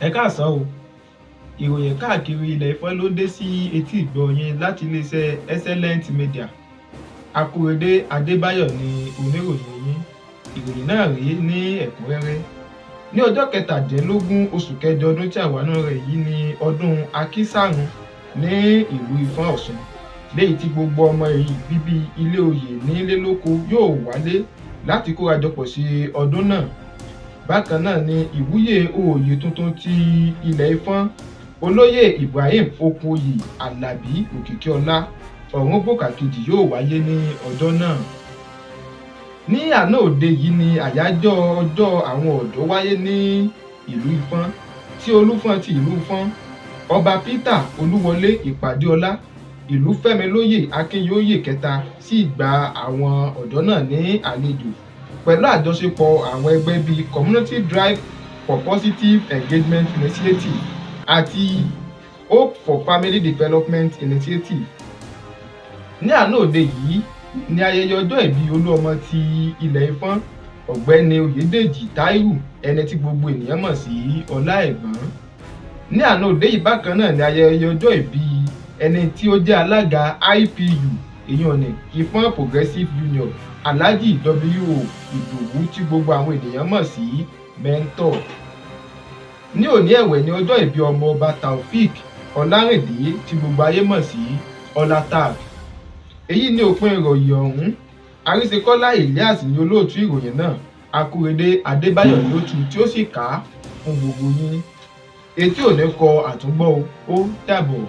Ẹ káàsán o. Ìròyìn káàkiri ilẹ̀ Ifọ̀n ló ń dé sí etí ìgbọ́ yín láti iléeṣẹ́ Excellent Media. Akóredé Adébáyọ̀ ni oníròyìn yín. Ìròyìn náà rèé ní ẹ̀kúnrẹ́rẹ́. Ní ọjọ́ 17 oṣù kẹjọ ọdún tí a wà nínú rẹ̀ yìí ni ọdún Akísàrun ní ìlú Ifọ̀n Ọ̀ṣun, léyìí tí gbogbo ọmọ bíbí ilé oyè nílé lóko yóò wálé láti kórajọpọ̀ ṣe ọdún náà. Bákan náà ni ìwúyè oyè tuntun ti ilẹ̀ Ifọ̀n, Olóyè Ibrahim Okunoye Alabi Òkìkíọlá Ọ̀rúngbòkà kejì yóò wáyé ní ọjọ́ náà. Ní àná òde yìí ni àyájọ́ ọjọ́ àwọn ọ̀dọ́ wáyé ní ìlú Ifọ̀n, tí Olúfọ̀n ti ìlú Ifọ̀n, Ọba Peter Olúwọlé Ìpàdéọlá Ìlúfẹ́milóyè Akínyòóyè kẹta sì gba àwọn ọ̀dọ́ náà ní àlejò pẹ̀lú àjọṣepọ̀ àwọn ẹgbẹ́ bíi Community Drive for Positive Engagement Initiative àti Hope for Family Development Initiative. Ní àná òde yìí ni ayẹyẹ ọjọ́ ìbí Olúọmọ ti ilẹ̀ Ifọ̀n, Ọ̀gbẹ́ni Oyèdèjì Táíwò, ẹni tí gbogbo ènìyàn mọ̀ sí Ọlá Ẹ̀gbọ́n. Ní àná òde yìí bákan náà ni ayẹyẹ ọjọ́ ìbí ẹni tí ó jẹ́ alága IPU, èyí ni Ifọ̀n Progressive Union, Alhaji W.O. Ìdòwú, tí gbogbo àwọn ènìyàn mọ̀ sí Mentor. Ní òní ẹ̀wẹ̀ ní ọjọ́ ìbí ọmọ ọba Taofeek Ọlárìndé, tí gbogbo ayé mọ̀ sí Ọlátag. Èyí ni òpin ìròyìn ọ̀hún. Àríṣekọ́lá Elias ní olóòtú ìròyìn náà. Akóredé Adébáyọ̀ ló tú tí ó sì kà á fún gbogbo yín. Etí ò ní kọ àtúngbọ́ o. Ó dàbọ̀.